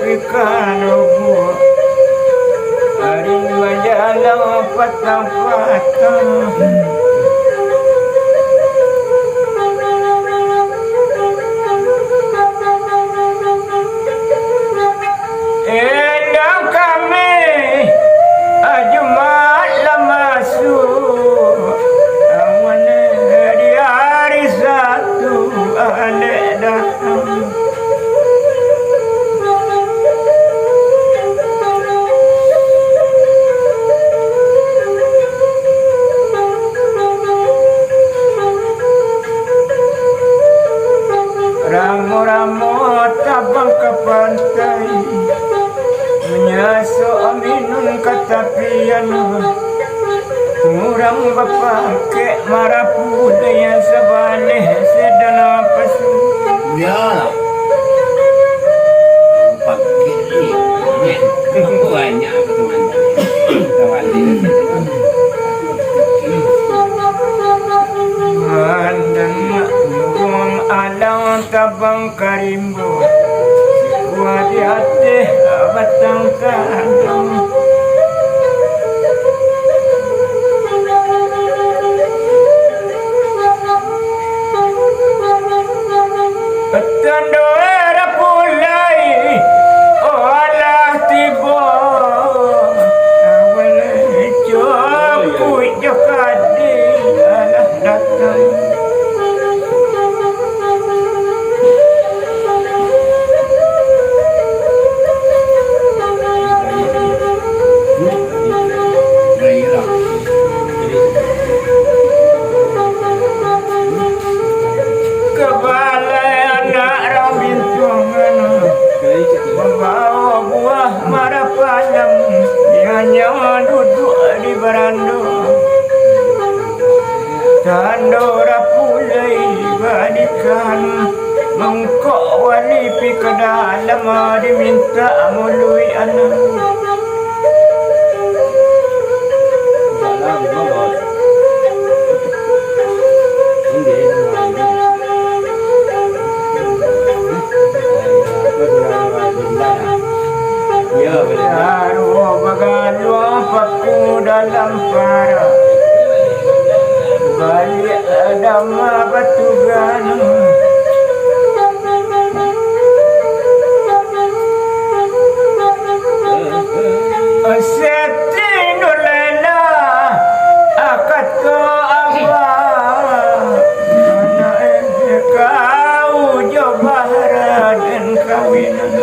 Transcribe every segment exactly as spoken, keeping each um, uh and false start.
Ikan lubuk, ari manjalang patang-patang. Endang kami, Jumat lah masuak, awan di hari Sabtu alek datang. Ramo-ramo tabang ka pantai, manyasok minun ka tapian. Urang bapangkek marapu, dek nan sabaleh sadang pasu. Yo lah. Bapangkek ni. Banyak apa tu, Mandan? Kawan dia. Mandan nak buang alang tabang ka rimbo, buah di ateh batang kandang. Tando rapulai, oh alah tibo, awal jo kuik jo kadi alah datang. Kabalai anak rang bintuangan, mambawa buah marapalam, inyo duduak di barando. Tando rapulai balikan, mangkok wali pi ka dalam, dimintak muluik anak. Taruh bagaluang paku dalam parak, baliak dama batugan. Siti Nurlela, kato abah, anak kau jo Bahraden kawinan.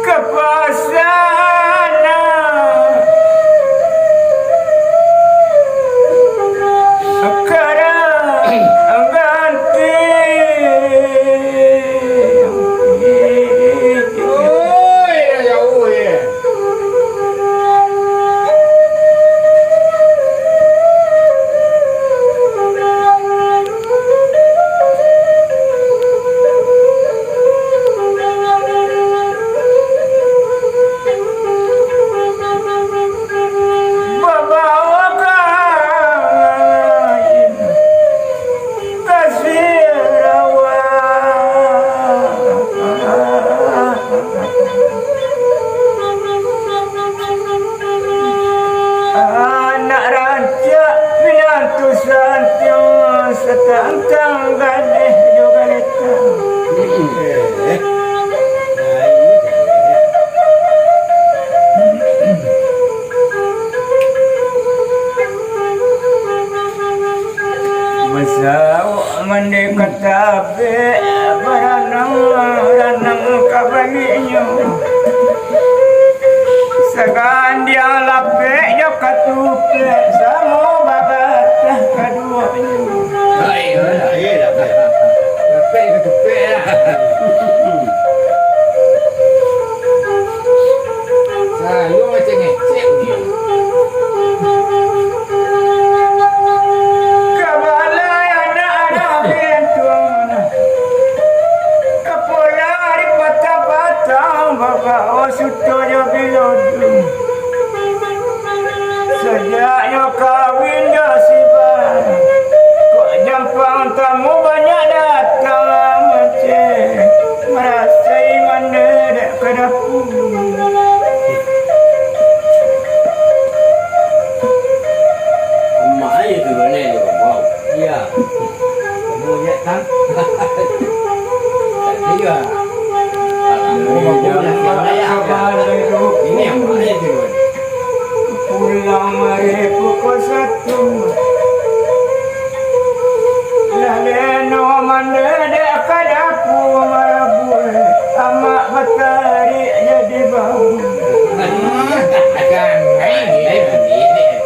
Kapasana karang ganti. Oi, jauh, eh. Anak rancak pinantu santiang, satantang galeh jo galetang. Masauk mande ka tabek, baranang-ranang ka baliknyo. Sagandiang lapek jo katupek, samo babatah kaduonyo. Lapek jo katupek lah. Tojo bilo tu. Sajaknyo kawin jo si Bar, kok jampang tamu banyak datang manceh, marasai mandeh dek ka dapua. Amak aja tu, Ronel, tu, Bang. Iya. Kamu lihat, kan? Iya. Kalau mau, bagus lah, siapa ya? Ini yang mana itu, Bang? Pulang mari pukul satu. Lah leno mandeh dek ka dapua marabua. Amak batarik jadi bau. Jangan, eh, eh, eh.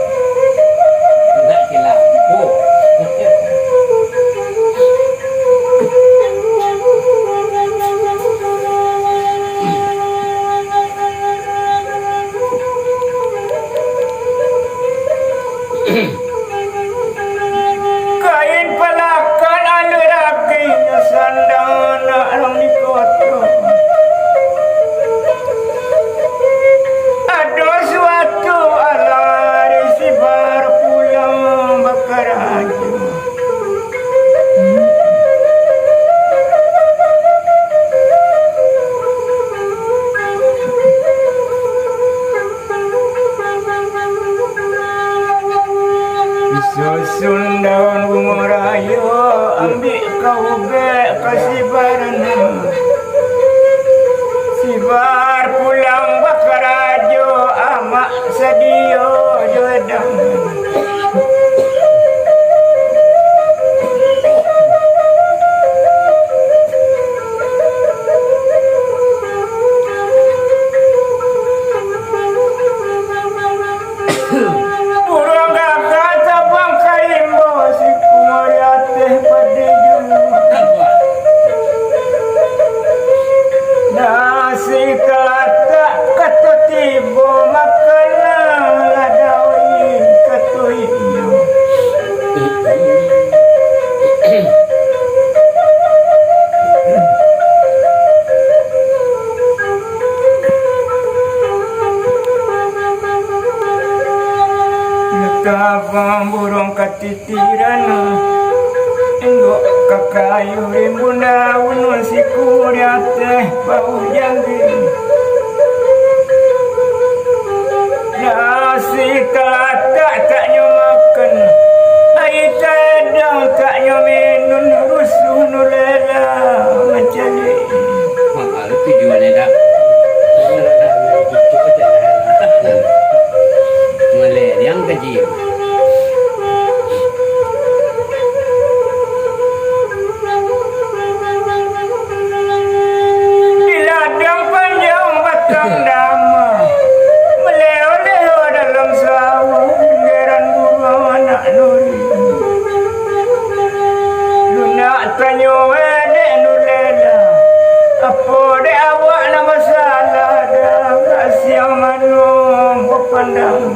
Ndak kilapo. Kain palakan aluih dagingnyo sandang anak rang di koto. Ado suatu ari si Bar pulang bakarajo. Disusun daun bungo rayo, ambiak ka ubek ka si Bar. Si Bar pulang bakarajo, amak sadio jo edang. Buruang gagak tabang ka rimbo, siku di ateh padi juo. Nasi talatak kato tibo, makanlah dawai kato inyo. Tabang buruang katitiran, enggok ka kayu rimbun daun, siku di ateh bau janggi. Nasi talatak tak nyo makan, aia tadang tak nyo minun, rusuah Nur Laila mancaliak. Mahal tujuannyo dak. Maleriang kaji. Di ladang panjang batang dama, maleo-leo dalam sawah, geran buruang anak Nuri. Lunak tanyo, eh, dek Nur Laila, apo dek awak nan basalah, dah kasiang mano bapandang.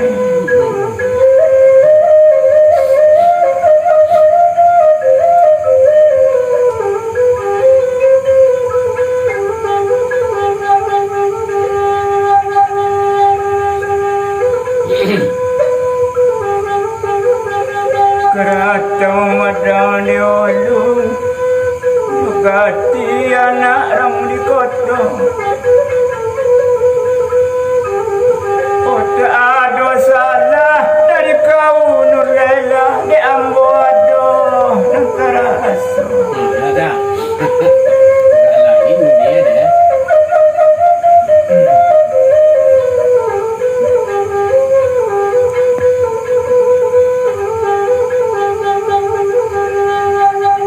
Karatau madang di ulu, bagati anak rang di koto. Otak ado salah dari kau, Nur Laila, dek ambo ado nan taraso. Ada. Agak lain dunia dia.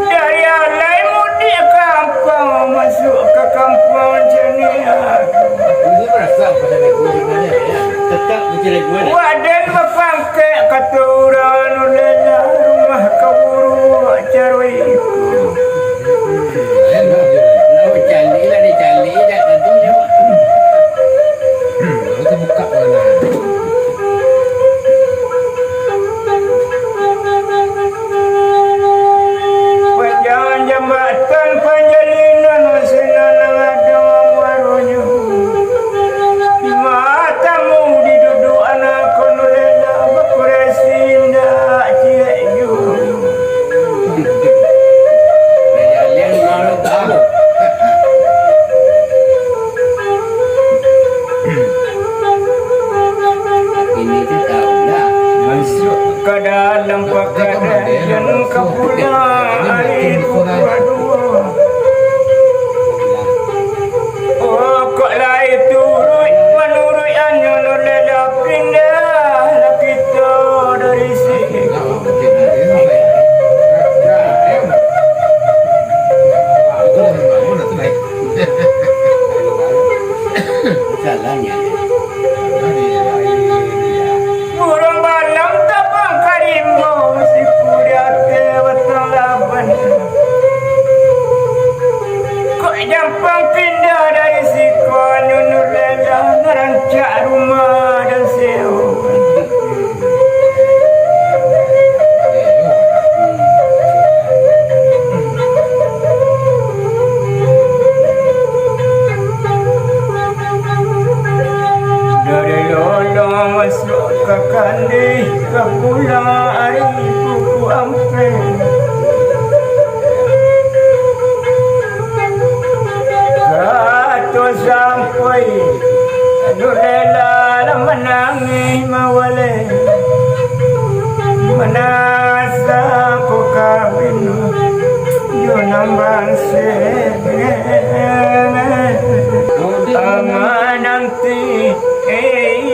Dari alai mudik kampung, masuak ka kampung Caniago. Ini merasa pada lagu sebenarnya, ya. Tetap mencari gua, ya. Waden bapangkek kato urang, Nur Laila, rumah ka buruak caro iko. Nak caliak lah, dicaliak jak tadi nyo. Itu buka mana? Panjang jambatan panjalinan, sinan nan ado muaronyo. Buruang balam tabang ka rimbo, siku di ateh batang laban. Kok jampang pindah dari siko, Nunur rela ngarancak rumah dan sewa. Dari lolong masuak ka kandih, ka pulang ari pukua ampek. Kato sampai Nurlela lah manangih mawaleh. Manasa ko kawin jo nan banse. Aman nanti, eh.